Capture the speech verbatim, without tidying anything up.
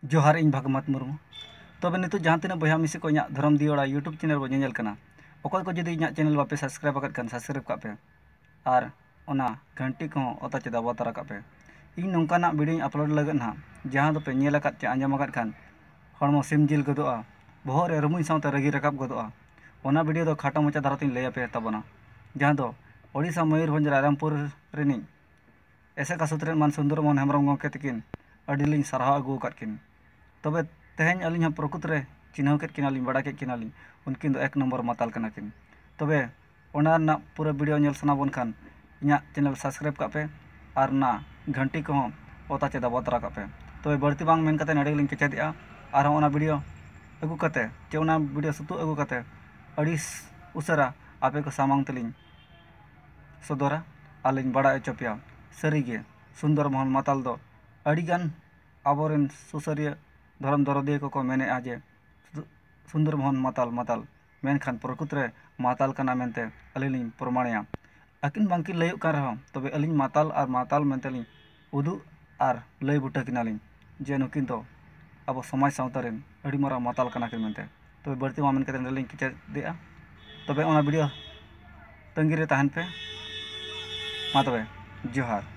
ᱡᱚᱦᱟᱨ, ᱤᱧ ᱵᱷᱟᱜᱽᱢᱟᱛ ᱢᱩᱨᱢᱩ᱾ ᱛᱚᱵᱮ ᱱᱤᱛᱚᱜ ᱡᱟᱦᱟᱸ ᱛᱤᱱᱟᱹᱜ ᱵᱚᱭᱦᱟ ᱢᱤᱥᱤ ᱠᱚ ᱤᱧᱟᱹᱜ ᱫᱷᱚᱨᱚᱢ ᱫᱤᱭᱚᱲᱟ YouTube channel ᱵᱚ ᱧᱮᱧᱮᱞ ᱠᱟᱱᱟ, ᱚᱠᱚᱭ ᱠᱚ ᱡᱩᱫᱤ ᱤᱧᱟᱹᱜ channel ᱵᱟᱯᱮ subscribe ᱟᱠᱟᱫ ᱠᱷᱟᱱ subscribe ᱠᱟᱜ ᱯᱮ ᱟᱨ ᱚᱱᱟ ᱜᱷᱟᱱᱴᱤ ᱠᱚᱦᱚᱸ ᱚᱛᱟ ᱪᱮ ᱫᱟᱵᱟᱣ ᱛᱟᱨᱟ ᱠᱟᱜ ᱯᱮ᱾ ᱤᱧ ᱱᱚᱝᱠᱟᱱᱟᱜ videoᱧ upload ᱞᱟᱹᱜᱤᱫ ᱱᱟᱦᱟᱜ, ᱡᱟᱦᱟᱸ ᱫᱚᱯᱮ ᱧᱮᱞ ᱟᱠᱟᱫ ᱪᱮ ᱟᱸᱡᱚᱢ ᱟᱠᱟᱫ ᱠᱷᱟᱱ ᱦᱚᱲᱢᱚ ᱥᱤᱢ ᱡᱤᱞ ᱜᱚᱫᱚᱜᱼᱟ, ᱵᱚᱦᱚᱜ ᱨᱮ ᱨᱩᱢᱩᱧ ᱥᱟᱶᱛᱮ ᱨᱟᱹᱜᱤ ᱨᱟᱠᱟᱵ ᱜᱚᱫᱚᱜᱼᱟ, ᱚᱱᱟ video ᱫᱚ ᱠᱷᱟᱴᱚ ᱢᱟᱪᱷᱟ ᱫᱷᱟᱨᱟ ᱛᱤᱧ ᱞᱟᱹᱭ ᱟᱯᱮ ᱛᱟᱵᱚᱱᱟ, ᱡᱟᱦᱟᱸ ᱫᱚ ᱳᱰᱤᱥᱟ ᱢᱚᱭᱩᱨᱵᱷᱚᱸᱡᱽ ᱨᱟᱭᱨᱟᱢᱯᱩᱨ ᱨᱤᱱᱤᱡ ᱮᱥᱮᱠᱟ ᱥᱩᱛᱨᱮᱛ ᱢᱟᱱ ᱥᱩᱱᱫᱚᱨ ᱢᱳᱦᱚᱱ ᱦᱮᱢᱵᱨᱚᱢ ᱜᱚᱢᱠᱮ ᱛᱤᱠᱤᱱ ᱟᱹᱰᱤ ᱞᱤᱧ ᱥᱟᱨᱦᱟᱣ ᱟᱹᱜᱩ ᱟᱠᱟᱫ ᱠᱤᱱ᱾ ᱛᱚᱵᱮ ᱛᱮᱦᱮᱧ ᱟᱹᱞᱤᱧ ᱦᱚᱸ ᱯᱨᱚᱠᱩᱛ ᱨᱮ ᱪᱤᱱᱦᱟᱹᱣ ᱠᱮᱫ ᱠᱤᱱᱟᱞᱤᱧ, ᱵᱟᱲᱟᱭ ᱠᱮᱫ ᱠᱤᱱᱟᱞᱤᱧ, ᱩᱱᱠᱤᱱ ᱫᱚ ᱮᱠ ᱱᱚᱢᱵᱚᱨ ᱢᱟᱛᱟᱞ ᱠᱟᱱᱟ ᱠᱤᱱ᱾ ᱛᱚᱵᱮ ᱚᱱᱟ ᱨᱮᱱᱟᱜ ᱯᱩᱨᱟᱹ video ᱧᱮᱞ ᱥᱟᱱᱟ ᱵᱚᱱ ᱠᱷᱟᱱ ᱤᱧᱟᱹᱜ channel subscribe ᱠᱟᱜ ᱯᱮ ᱟᱨ ᱚᱱᱟ ᱜᱷᱟᱱᱴᱤ ᱠᱚᱦᱚᱸ ᱚᱛᱟ ᱪᱮ ᱫᱟᱵᱟᱣ ᱛᱟᱨᱟ ᱠᱟᱜ ᱯᱮ᱾ ᱛᱚᱵᱮ ᱵᱟᱹᱲᱛᱤ ᱵᱟᱝ ᱢᱮᱱ ᱠᱟᱛᱮ ᱱᱚᱰᱮ ᱜᱮᱞᱤᱧ ᱠᱮᱪᱮᱫᱮᱜᱼᱟ᱾ ᱟᱨᱦᱚᱸ ᱚᱱᱟ video ᱟᱹᱜᱩ ᱠᱟᱛᱮ ᱪᱮ ᱚᱱᱟ video ᱥᱩᱛᱩᱜ ᱟᱹᱜᱩ ᱠᱟᱛᱮ ᱟᱹᱰᱤ ᱩᱥᱟᱹᱨᱟ ᱟᱯᱮ ᱠᱚ ᱥᱟᱢᱟᱝ ᱛᱮᱞᱤᱧ ᱥᱚᱫᱚᱨᱟ ᱟᱨ ᱞᱤᱧ ᱵᱟᱲᱟᱭ ᱦᱚᱪᱚ ᱯᱮᱭᱟ᱾ ᱥᱟᱹᱨᱤᱜᱮ ᱥᱩᱱᱫᱚᱨ ᱢᱳᱦᱚᱱ ᱢᱟᱛᱟᱞ ᱫᱚ ᱟᱹᱰᱤᱜᱟᱱ ᱟᱵᱚᱨᱮᱱ ᱥᱩᱥᱟᱹᱨᱤᱭᱟᱹ ᱫᱷᱚᱨᱚᱢ ᱫᱚᱨᱚᱫᱤᱭᱟᱹ ᱠᱚᱠᱚ ᱢᱮᱱᱮᱫᱼᱟ ᱡᱮ ᱥᱩ-, ᱥᱩᱱᱫᱚᱨ ᱢᱳᱦᱚᱱ ᱢᱟᱛᱟᱞ ᱢᱟᱛᱟᱞ, ᱢᱮᱱᱠᱷᱟᱱ ᱯᱨᱚᱠᱩᱛ ᱨᱮ ᱢᱟᱛᱟᱞ ᱠᱟᱱᱟ ᱢᱮᱱᱛᱮ ᱟᱹᱞᱤᱧ ᱞᱤᱧ ᱯᱨᱚᱢᱟᱬᱮᱭᱟ᱾ ᱟᱹᱠᱤᱱ ᱵᱟᱝᱠᱤᱱ ᱞᱟᱹᱭᱚᱜ ᱠᱟᱱ ᱨᱮᱦᱚᱸ, ᱛᱚᱵᱮ ᱟᱹᱞᱤᱧ ᱢᱟᱛᱟᱞ ᱟᱨ ᱢᱟᱛᱟᱞ ᱢᱮᱱᱛᱮ ᱞᱤᱧ ᱩᱫᱩᱜ ᱟᱨ ᱞᱟᱹᱭ ᱵᱩᱴᱟᱹ ᱠᱤᱱᱟᱞᱤᱧ ᱡᱮ ᱱᱩᱠᱤᱱ ᱫᱚ ᱟᱵᱚ ᱥᱚᱢᱟᱡᱽ ᱥᱟᱶᱛᱟ ᱨᱮᱱ ᱟᱹᱰᱤ ᱢᱟᱨᱟᱝ ᱢᱟᱛᱟᱞ ᱠᱟᱱᱟ ᱠᱤᱱ ᱢᱮᱱᱛᱮ᱾ ᱛᱚᱵᱮ ᱵᱟᱹᱲᱛᱤ ᱢᱟ ᱢᱮᱱ ᱠᱟᱛᱮ ᱱᱚᱰᱮ ᱞᱤᱧ ᱠᱮᱪᱮᱫᱮᱜᱼᱟ᱾ ᱛᱚᱵᱮ ᱚᱱᱟ video ᱛᱟᱺᱜᱤ ᱨᱮ ᱛᱟᱦᱮᱱ ᱯᱮ᱾ ᱢᱟ ᱛᱚᱵᱮ, ᱡᱚᱦᱟᱨ᱾